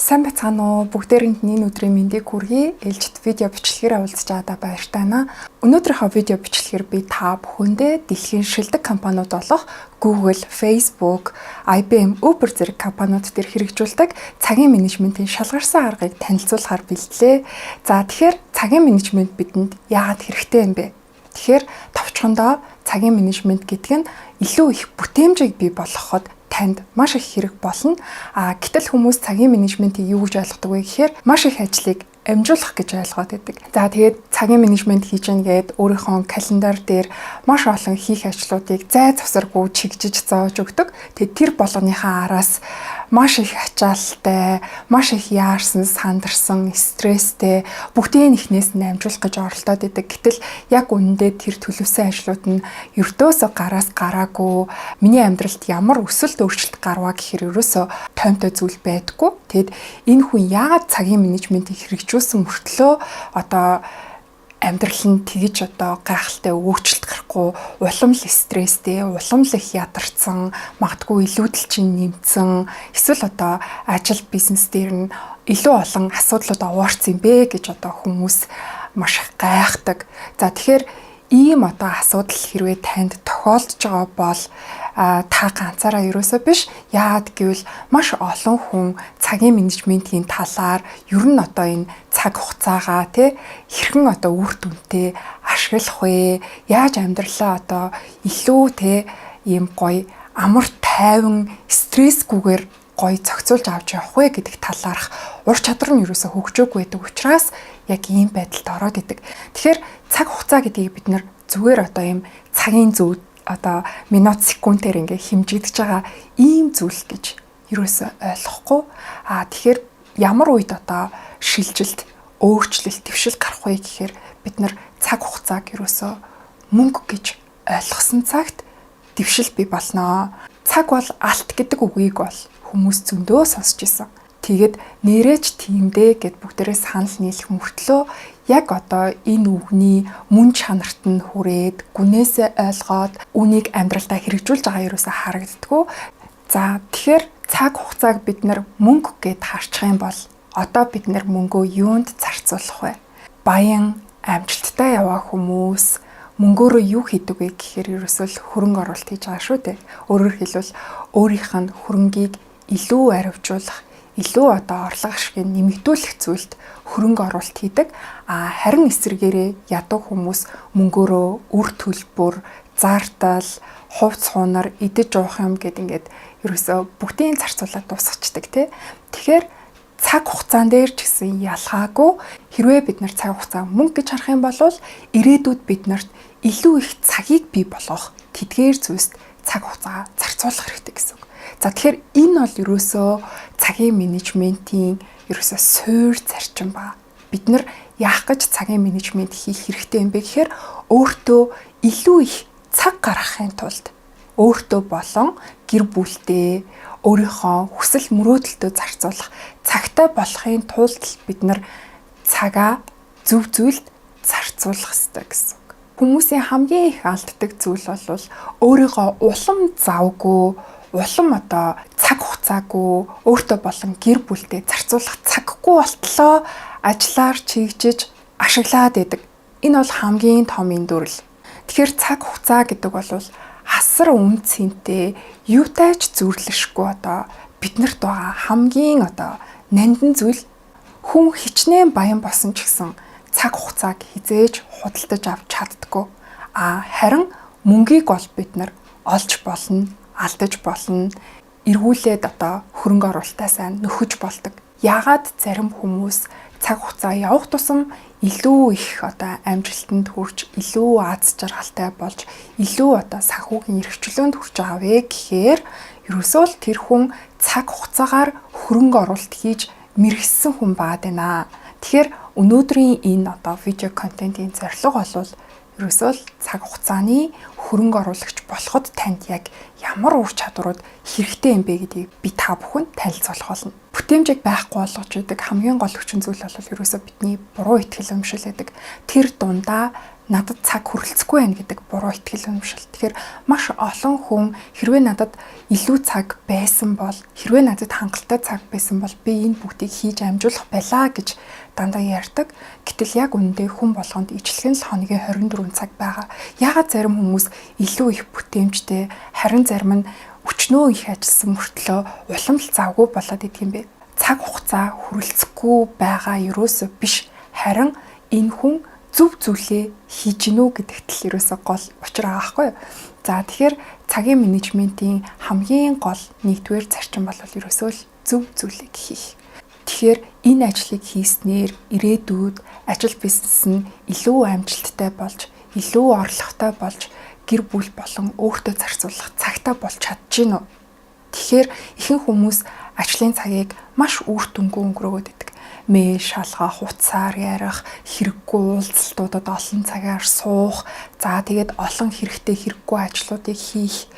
Сайн байцгаана уу? Бүгдээрэнд нь энэ өдрийн мэндийг хүргэе. Ээлжит видео бичлэгээр уулзж байгаадаа баяртай байна. Өнөөдрийнхөө видео бичлэгээр би та бүхэндээ дэлхийн шилдэг компаниуд болох Google, Facebook, IBM, Uber зэрэг компаниуд дээр хэрэгжүүлдэг цагийн менежментийн шалгарсан аргыг танилцуулахаар бэлтлээ. За, тэгэхээр цагийн менежмент бидэнд яагаад хэрэгтэй юм бэ? Тэгэхээр товчхондоо цагийн менежмент гэдэг нь илүү их бүтээмжийг бий болгоход танд маш их хэрэг болно. А гэтэл хүмүүс цагийн менежментийг юу гэж ойлгодог вэ гэхээр маш их ажлыг амжуулах гэж ойлгоод байдаг. За, тэгээд цагийн менежмент хийж гэнэ гээд өөрийнхөө календар дээр маш олон хийх ажлуудыг зай завсаргүй чигжиж зоож өгдөг. Тэгээд тэр болгоныхаа араас маш их ачаалалтай, маш их яарсан, сандарсан, стресстэй, бүгдийг эхнээс нь амжуулах гэж оролдоод идэг. Гэтэл яг үнэндээ тэр төлөвсөн ажлууд нь ердөөсөө гараас гараагүй, миний амьдралд ямар өсөлт, өөрчлөлт гарваа гэхээр ерөөсөө тоймтой зүйл байдаггүй. Тэгэд энэ хүн яагаад цагийн менежментийг хэрэгжүүлсэн мөртлөө одоо амьдрал нь тэгж одоо гайхалтай өөрчлөлт гарахгүй, улам л стресстэй, улам л их ядарсан, магадгүй илүүдэл чинь нэмсэн, эсвэл одоо ажил, бизнес дээр нь илүү олон асуудлууд овоорсон юм бэ гэж одоо хүмүүс маш их гайхдаг. За, тэгэхээр ийм одоо асуудал хэрвээ танд тохиолдож байгаа бол та ганцаараа ерөөсөө биш. Яагаад гэвэл маш олон хүн цагийн менежментийн талаар, ер нь одоо энэ цаг хугацаагаа тий хэрхэн одоо үр дүнтэй ашиглах вэ? Яаж амьдралаа одоо илүү тий ийм гоё, амар тайван, стрессгүйгээр гоё зохицуулж авч явах вэ гэдэг талаарх ур чадвар нь ерөөсөө хөгжөөгүй байдаг учраас яг ийм байдалд ороод идэг. Тэгэхээр цаг хугацаа гэдгийг бид нар зүгээр одоо ийм цагийн зүй, одоо минут, секундээр ингээ хэмжигдэж байгаа ийм зүйл гэж ерөөсөө ойлгохгүй. А тэгэхээр ямар үед одоо шилжилт, өөрчлөлт, дэвшил гарах вэ гэхээр бид нар цаг хугацааг ерөөсөө мөнгө гэж ойлгосон цагт дэвшил бий болноо. Цаг бол алт гэдэг үгийг бол хүмүүс зөндөө сонсч ирсэн. Тэгээд нэрэж тийм дээ гэд бүгдээрээ санал нийлэх мөртлөө яг одоо энэ үгний мөн чанарт нь хүрээд, гүнээсээ ойлгоод үүнийг амьдралдаа хэрэгжүүлж байгаа ерөөсөө харагддаггүй. За, тэгэхээр цаг хугацааг бид нар мөнгө гэд харчих юм бол одоо бид нар мөнгөө юунд зарцуулах вэ? Баян амжилттай яваа хүмүүс мөнгөөрөө юу хийдэг вэ гэхээр ерөөсөө л хөрөнгө оруулалт хийж байгаа шүү дээ. Өөрөөр хэлбэл, өөрийнх нь хөрөнгийг илүү аривжуулах, илүү одоо орлого ашгийг нэмэгдүүлэх зүйлд хөрөнгө оруулалт хийдэг. А харин эсрэгээрээ ядуу хүмүүс мөнгөөрөө үр төлбөр, зардал, хувц хунар, идэж уух юм гэд ингээд ерөөсөө бүгдийг зарцуулаад дуусгачихдаг, тий. Тэгэхээр цаг хугацаан дээр ч гэсэн ялгаагүй, хэрвээ бид нар цаг хугацаа мөнгө гэж харах юм бол ирээдүйд бид нарт илүү их цагийг бий болгох тэдгээр зүйлст цаг хугацаа зарцуулах хэрэгтэй гэсэн үг. За, тэгэхээр энэ бол ерөөсөө цагийн менежментийн ерөөсөө суур зарчим ба. Бид нар яах гэж цагийн менежмент хийх хэрэгтэй юм бэ гэхээр өөртөө илүү их цаг гаргахын тулд өөртөө болон гэр бүлдээ, өөрийнхөө хүсэл мөрөөдөлтөө зарцуулах цагтай болохын тулд бид нар цагаа зөв зүйлд зарцуулах ёстой гэсэн үг. Хүмүүсийн хамгийн их алддаг зүйл бол өөрийгөө улам завгүй, улам одоо цаг хугацаагүй, өөртөө болон гэр бүлдээ зарцуулах цаггүй болтлоо ажлаар чигжиж ашиглаад байдаг. Энэ бол хамгийн том эндүрэл. Тэгэхээр цаг хугацаа гэдэг бол асар үнэ цэнтэй, юутай ч зүйрлэшгүй, одоо биднэрт байгаа хамгийн одоо нандин зүйл. Хүн хичнээн баян болсон ч гэсэн цаг хугацааг хэзээ ч худалдаж авч чаддаггүй. А харин мөнгийг бол бид нар олж болно, алдаж болно, эргүүлээд одоо хөрөнгө оруулалтаа сайн нөхөж болдог. Яагаад зарим хүмүүс цаг хугацаа явах тусам илүү их одоо амжилтанд хүрч, илүү аз жаргалтай болж, илүү одоо санхүүгийн эрх чөлөөнд хүрч байгаа вэ гэхээр ерөөсөө л тэр хүн цаг хугацаагаар хөрөнгө оруулалт хийж мэргэшсэн хүн байгаад байна. Тэгэхээр өнөөдрийн энэ одоо видео контентын зорилго бол ерөөсөө л цаг хугацааны хөрөнгө оруулагч болоход танд яг ямар ур чадварууд хэрэгтэй юм бэ гэдгийг би та бүхэнд танилцуулах болно. Бүтээмжийг байхгүй болгож идэг хамгийн гол хүчин зүйл бол ерөөсөө бидний буруу итгэл үнэмшил байдаг. Тэр дундаа Надад цаг хүрэлцэхгүй байна гэдэг буруу итгэл үнэмшил. Тэгэхээр маш олон хүн хэрвээ надад илүү цаг байсан бол, хэрвээ надад хангалттай цаг байсан бол би энэ бүгдийг хийж амжуулах байлаа гэж дандаа ярьдаг. Гэтэл яг үнэндээ хүн болгонд ижилхэн л хоногийн 24 цаг байгаа. Яагаад зарим хүмүүс илүү их бүтээмжтэй, харин зарим нь өчнөө их ажилласан мөртлөө улам л завгүй болоод идэх юм бэ? Цаг хугацаа хүрэлцэхгүй байгаа ерөөсөө биш. Харин энэ хүн зөв зүйлээ хийж гинүү гэдэгт л ерөөсөө гол учир байгаа байхгүй юу? За, тэгэхээр цагийн менежментийн хамгийн гол нэгдүгээр зарчим бол ерөөсөө л зөв зүйлийг хийх. Тэгэхээр энэ ажлыг хийснээр ирээдүйд ажил бизнес нь илүү амжилттай болж, илүү орлоготой болж, гэр бүл болон өөртөө зарцуулах цагтаа болж чадаж гинүү. Тэгэхээр ихэнх хүмүүс ажлын цагийг маш үр дүнгүй өнгөрөөгөөд идэг. Мэйл шалгах, утсаар ярих, хэрэггүй уулзалтуудад олон цагаар суух, за тэгээд олон хэрэгтэй хэрэггүй ажлуудыг хийх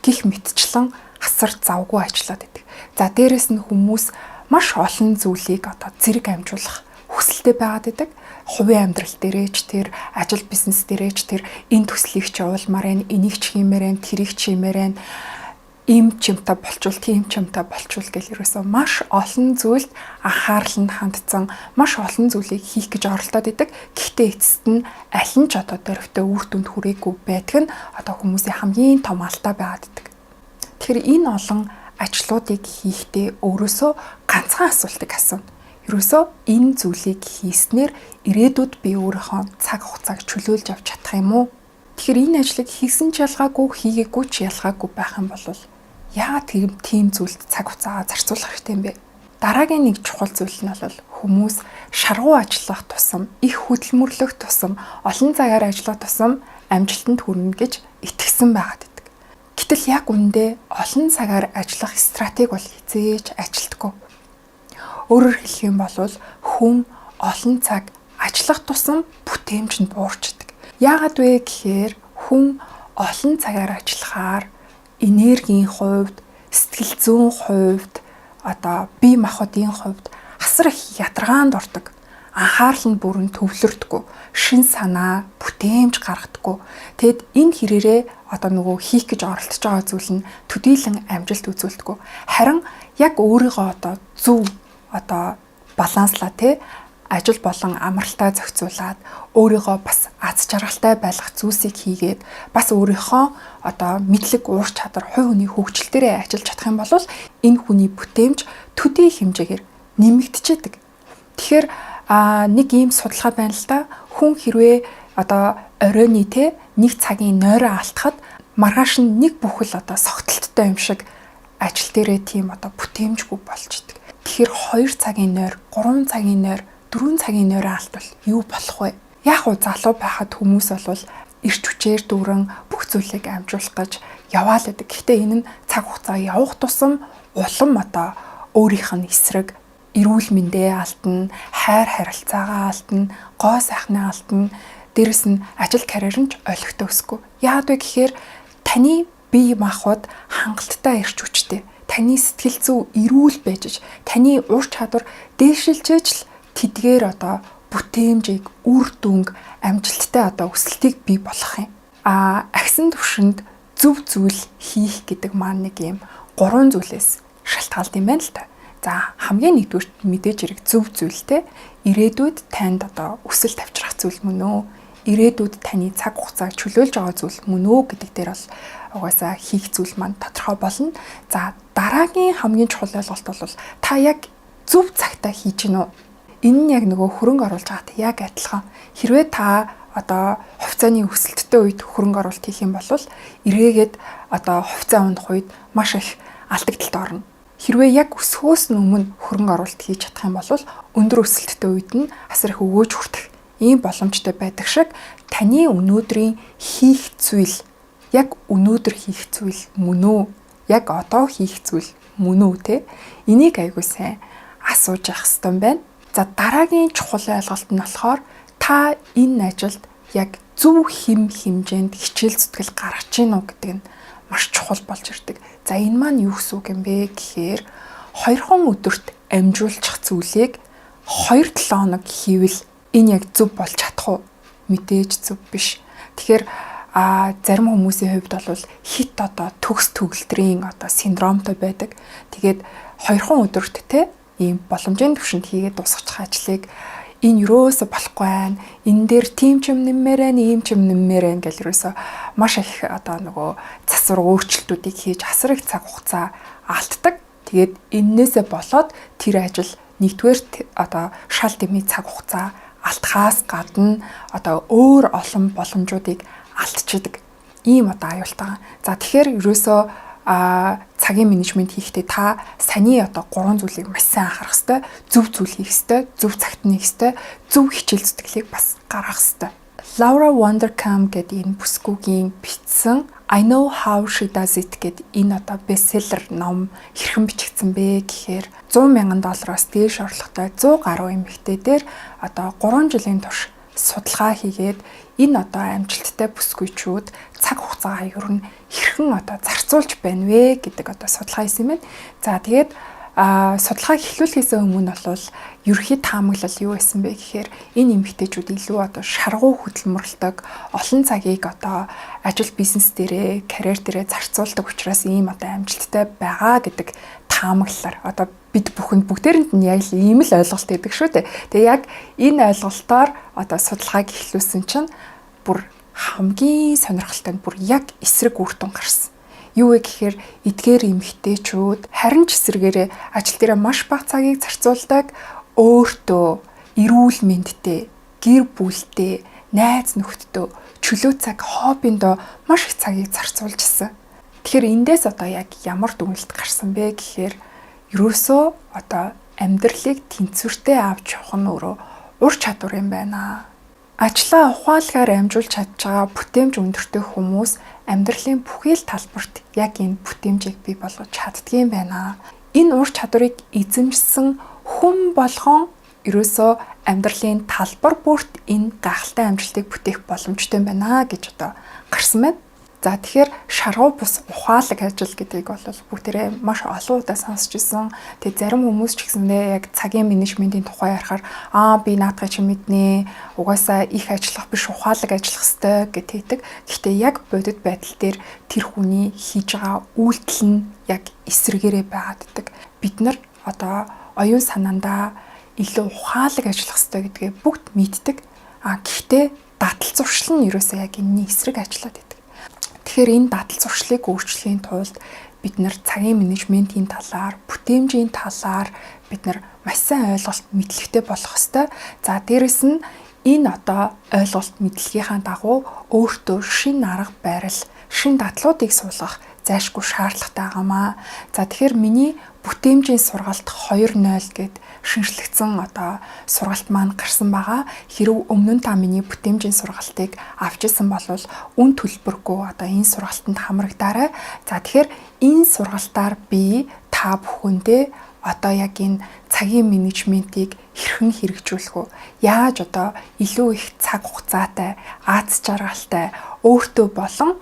гэх мэтчлэн асар завгүй ажиллаад идэг. За, дээрэс нь хүмүүс маш олон зүйлийг одоо зэрэг амжуулах хүсэлтэй байгаад идэг. Хувийн амьдрал дээрээ ч тэр, ажил бизнес дээрээ ч тэр, энэ төслийг ч явуулмаар байна, энийг ч хиймээр байна, тэрийг ч хиймээр байна, ийм чимта болчвол, тийм чимта болчвол гэл ерөөсөө маш олон зүйлд анхаарал нь хандсан, маш олон зүйлийг хийх гэж оролдоод идэг. Гэхдээ эцэст нь аль нь ч одоо дөрвтэй үр дүнд хүрээгүй байдаг нь одоо хүмүүсийн хамгийн том алдаа байгаад идэг. Тэгэхээр энэ олон ажлуудыг хийхдээ өөрөөсөө ганцхан асуултыг асууна. Ерөөсөө энэ зүйлийг хийснээр ирээдүйд би өөрийнхөө цаг хугацааг чөлөөлж авч чадах юм уу? Тэгэхээр энэ ажлыг хийсэн ч ялгаагүй, хийгээгүй ч ялгаагүй байх юм бол яагаад тийм зүйлд цаг хугацаагаа зарцуулах хэрэгтэй юм бэ? Дараагийн нэг чухал зүйл нь бол хүмүүс шаргуу ажиллах тусам, их хөдөлмөрлөх тусам, олон цагаар ажиллах тусам амжилтанд хүрнэ гэж итгэсэн байгаад байдаг. Гэтэл яг үнэндээ олон цагаар ажиллах стратеги бол хэзээ ч ажилтгүй. Өөрөөр хэлэх юм бол хүн олон цаг ажиллах тусам бүтээмж нь буурчдаг. Яагаад вэ гэхээр хүн олон цагаар ажиллахаар энергийн хувьд, сэтгэл зүйн хувьд, одоо бие махбодын хувьд асар их ядаргаанд ордог. Анхаарал нь бүрэн төвлөрдөггүй, шин санаа, бүтээмж гаргадаггүй. Тэгэд энэ хэрээрээ одоо нөгөө хийх гэж оролдож байгаа зүйл нь төдийлөн амжилт үзүүлдэггүй. Харин яг өөрийгөө одоо зөв одоо баланслаа, те, ажил болон амралтаа зохицуулаад, өөрийгөө бас аз жаргалтай байх зүйлсийг хийгээд, бас өөрийнхөө одоо мэдлэг, уур чадвар, хувь хүний хөгжил дээрээ ажиллаж чадах юм бол энэ хүний бүтээмж төдий хэмжээгээр нэмэгдчихэдэг. Тэгэхээр нэг ийм судалгаа байна л да. Хүн хэрвээ одоо оройны, те, нэг цагийн нойроо алтахад маргааш нь нэг бүхэл одоо согтолттой юм шиг ажил дээрээ тийм одоо бүтээмжгүй болчдөг. Тэгэхээр 2 цагийн нойр, 3 цагийн нойр, 4 цагийн нойроо алтвал юу болох вэ? Яг уу залуу байхад хүмүүс бол эрч хүчээр дүүрэн бүх зүйлийг амжуулах гэж яваал гэдэг. Гэхдээ энэ нь цаг хугацаа явах тусам улам одоо өөрийнх нь эсрэг эрүүл мэндээ алдна, хайр харилцаагаа алдна, гоо сайхнаа алдна. Дээрэс нь ажил карьер нь ч олигтой өсөхгүй. Яагаад вэ гэхээр таны бие махбод хангалттай эрч хүчтэй, таны сэтгэл зүй эрүүл байж, таны ур чадвар дээшилжээж л тэдгээр одоо бүтээмжийг, үр дүнг, амжилттай одоо өсөлтийг бий болгох юм. Агсан төвшөнд зөв зүйл хийх гэдэг маань нэг юм гурван зүйлээс шалтгаалд юм байна л та. За, хамгийн нэгдүгüрт мэдээж хэрэг зөв зүйлтэй, ирээдүйд танд одоо өсөлт авчрах зүйл мөн үү? Ирээдүйд таны цаг хугацааг чөлөөлж байгаа зүйл мөн үү гэдэг дээр бол угаасаа хийх зүйл маань тодорхой болно. За, дараагийн хамгийн чухал ойлголт бол та яг зөв цагтаа хийж гинүү? Энэ нь яг нөгөө хөрөнгө оруулж байгаатай яг адилхан. Хэрвээ та одоо хувьцааны өсөлттэй үед хөрөнгө оруулалт хийх юм бол эргээгээд одоо хувьцаа унах үед маш их алдагдлалд орно. Хэрвээ яг өсөхөөс нь өмнө хөрөнгө оруулалт хийж чадах юм бол өндөр өсөлттэй үед нь асар их өгөөж хүртэх ийм боломжтой байдаг шиг, таны өнөөдрийн хийх зүйл яг өнөөдөр хийх зүйл мөн үү? Яг одоо хийх зүйл мөн үү, те? Энийг айгуу сайн асууж явах хэрэгтэй юм байна. За, дараагийн чухал ойлголт нь болохоор та энэ ажилд яг зөв хэм хэмжээнд хичээл зүтгэл гаргаж гин үү гэдэг нь маш чухал болж ирдэг. За, энэ маань юу гэсэн үг юм бэ гэхээр хоёрхон өдөрт амжуулчих зүйлийг 2-7 хоног хийвэл энэ яг зөв болж чадах уу? мэдээж зөв биш. Тэгэхээр зарим хүмүүсийн хувьд бол хэт одоо төгс төгөлдрийн одоо синдромтой байдаг. Тэгээд 2 өдөрт те ийм боломжийн түвшинд хийгээд дуусгачих ажлыг энэ юусоо болохгүй байна. Энэ дээр тийм ч юм нэммээр байна, ийм ч юм нэммээр байна гэл ерөөсөө маш их одоо нөгөө засвар өөрчлөлтүүдийг хийж асар их цаг хугацаа алддаг. Тэгээд эннээсээ болоод тэр ажил нэгдүгээр одоо шал дэмий цаг хугацаа алдахаас гадна одоо өөр олон боломжуудыг алдчихдаг. Ийм одоо аюултай. За, тэгэхээр ерөөсөө цагийн менежмент хийхдээ та саяны одоо гурван зүйлийг маш сайн анхаарах ёстой. Зөв зүйл хийх ёстой, зөв цагт нь хийх ёстой, зөв хичээл зүтгэлийг бас гаргах ёстой. Laura Vanderkam гэдэг энэ бүсгүйгийн бичсэн "I Know How She Does It" гэдэг энэ одоо bestseller ном хэрхэн бичигдсэн бэ гэхээр 100 мянган доллароос дээш орлоготой 100 гаруй эмэгтэй дээр одоо 3 жилийн турш судалгаа хийгээд, энэ одоо амжилттай бүсгүйчүүд цаг хугацаагаа ер нь хэрхэн одоо зарцуулж байна вэ гэдэг одоо судалгаа хийсэн юм байна. За, тэгээд судалгааг эхлүүлэхээс өмнө бол ерөнхий таамаглал юу байсан бэ гэхээр энэ эмэгтэйчүүд илүү одоо шаргуу хөдөлмөрлөдөг, олон цагийг одоо ажил бизнес дээрээ, карьер дээрээ зарцуулдаг учраас ийм одоо амжилттай байгаа гэдэг таамаглалаар одоо бид бүхэнд бүгдээрэнд нь яг л ийм л ойлголт өгдөг шүү дээ. Тэгээ яг энэ ойлголтоор одоо судалгааг эхлүүлсэн чинь бүр хамгийн сонирхолтой нь бүр яг эсрэг үр дүн гарсан. Юу вэ гэхээр эдгээр эмэгтэйчүүд харин ч эсрэгээрээ ажил дээрээ маш бага цагийг зарцуулдаг, өөртөө, эрүүл мэндтэй, гэр бүлтэй, найз нөхдөдөө чөлөө цаг, хоббиндоо маш их цагийг зарцуулж исэн. Тэгэхээр эндээс одоо яг ямар дүгнэлт гарсан бэ гэхээр ерөөсөө одоо амьдралыг тэнцвэртэй авч явах нь өөрөө ур чадвар юм байна. Ажлаа ухаалгаар амжуулж чадж байгаа бүтээмж өндөртэй хүмүүс амьдралын бүхий л талбарт яг энэ бүтээмжийг бий болгож чаддаг юм байна. Энэ ур чадварыг эзэмшсэн хүн болгон ерөөсөө амьдралын талбар бүрт энэ гайхалтай амжилтыг бүтээх боломжтой юм байна гэж одоо гарсан байна. За, тэгэхээр шаргуу бус ухаалаг ажил гэдгийг бол бүгдээрээ маш олон удаа сонсч ирсэн. Тэгээ зарим хүмүүс ч гэсэндээ яг цагийн менежментийн тухай ярихаар би наадхыг чи мэднэ. Угаасаа их ажиллах биш, ухаалаг ажиллах ёстой гэж хэлдэг. Гэхдээ яг бодит байдал дээр тэр хүний хийж байгаа үйлдэл нь яг эсрэгээрээ байгаад байдаг. Бид нар одоо оюун санаандаа илүү ухаалаг ажиллах ёстой гэдгээ бүгд мэддэг. Гэхдээ дадал зуршил нь ерөөсөө яг энэний эсрэг ажиллаад байдаг. Тэгэхээр энэ дадал зуршлыг өөрчлөхийн тулд бид нар цагийн менежментийн талаар, бүтээмжийн талаар бид нар маш сайн ойлголт, мэдлэгтэй болох ёстой. За, дээрэс нь энэ одоо ойлголт, мэдлэгийнхаа дагуу өөртөө шинэ арга барил, шинэ дадлуудыг суулгах зайлшгүй шаардлагатай байгаа маа. За, тэгэхээр миний бүтээмжийн сургалт 2.0 гээд шинэчлэгдсэн одоо сургалт маань гарсан байгаа. Хэрв өмнө нь та миний бүтээмжийн сургалтыг авч исэн бол үн төлбөргүй одоо энэ сургалтанд хамрагдаарай. За, тэгэхээр энэ сургалтаар би та бүхэндээ одоо яг энэ цагийн менежментийг хэрхэн хэрэгжүүлэх вэ? Яаж одоо илүү их цаг хугацаатай, аз жаргалтай, өөртөө болон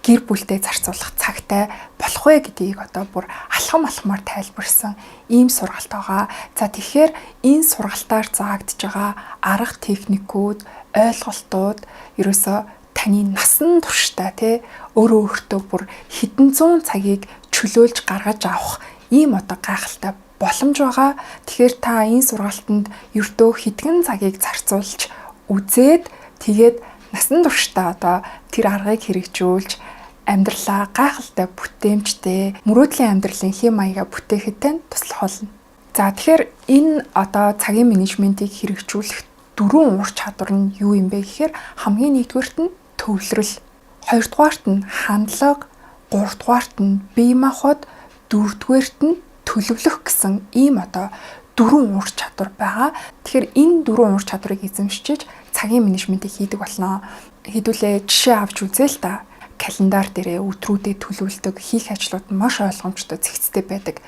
гэр бүлтэй зарцуулах цагтай болох вэ гэдгийг одоо бүр алхам алхмаар тайлбарсан ийм сургалт байгаа. За, тэгэхээр энэ сургалтаар заагдж байгаа арга техникүүд, ойлголтууд ерөөсөө таны насан туршдаа тий өөрөө өөртөө бүр хэдэн зуун цагийг чөлөөлж гаргаж авах ийм одоо гайхалтай боломж байгаа. Тэгэхээр та энэ сургалтанд ердөө хэдхэн цагийг зарцуулж үзээд, тэгээд насан туршдаа одоо тэр аргыг хэрэгжүүлж, амьдралаа гайхалтай бүтээмжтэй, мөрөөдлийн амьдралын хэм маягаа бүтээхэд тань туслах болно. За, тэгэхээр энэ одоо цагийн менежментийг хэрэгжүүлэх дөрвөн ур чадвар нь юу юм бэ гэхээр хамгийн нэгдүгээрт нь төвлөрөл, хоёрдугаарт нь хандлага, гуравдугаарт нь бие махбод, дөрөвдүгээрт нь төлөвлөх гэсэн ийм одоо дөрвөн ур чадвар байгаа. Тэгэхээр энэ дөрвөн ур чадварыг эзэмшиж цагийн менежментийг хийдэг болно. Хэдүүлээ жишээ авч үзье л та. Календар дээрээ өдрүүдэд төлөвлөдөг, хийх ажлууд нь маш ойлгомжтой, зэгцтэй байдаг.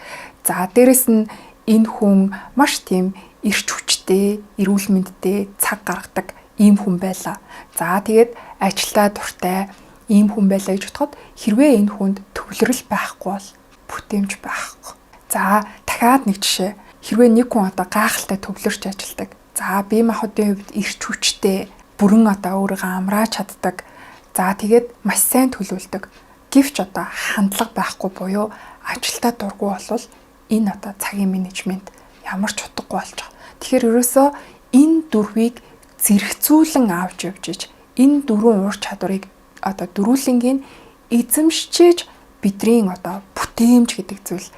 За, дээрэс нь энэ хүн маш тийм эрч хүчтэй, эрүүл мэндтэй, цаг гаргадаг ийм хүн байлаа. За, тэгээд ажилдаа дуртай ийм хүн байлаа гэж бодоход хэрвээ энэ хүнд төвлөрөл байхгүй бол бүтээмж байхгүй. За, дахиад нэг жишээ. Хэрвээ нэг хүн одоо гайхалтай төвлөрч ажилладаг. За, бие махбодын хувьд эрч хүчтэй. Бүрэн одоо өөрийгөө амрааж чаддаг. За, тэгээд маш сайн төлөвлөдөг. Гэвч одоо хандлага байхгүй буюу ажилдаа дургүй болвол энэ одоо цагийн менежмент ямар ч утгагүй болж байгаа. Тэгэхээр ерөөсөө энэ дөрвийг зэрэгцүүлэн авч явж иж, энэ дөрвөн ур чадварыг одоо дөрвүүлэнгийн эзэмшиж, бидний одоо бүтээмж гэдэг зүйл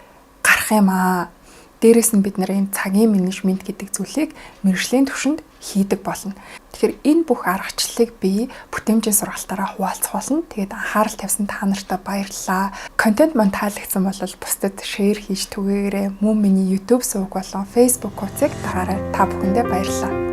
гарах юм аа. Дээрээс нь бид нар энэ цагийн менежмент гэдэг зүйлийг мэргэжлийн түвшинд хийдэг болно. Тэгэхээр энэ бүх аргачлалыг би бүтээмжийн сургалтаараа хуваалцах болно. Тэгээд анхаарал тавьсан та нартай баярлалаа. Контент маань таалагдсан бол бусдад share хийж түгээгээрэй. Мөн миний YouTube суваг болон Facebook хуудсыг дагаарай. Та бүхэндээ баярлалаа.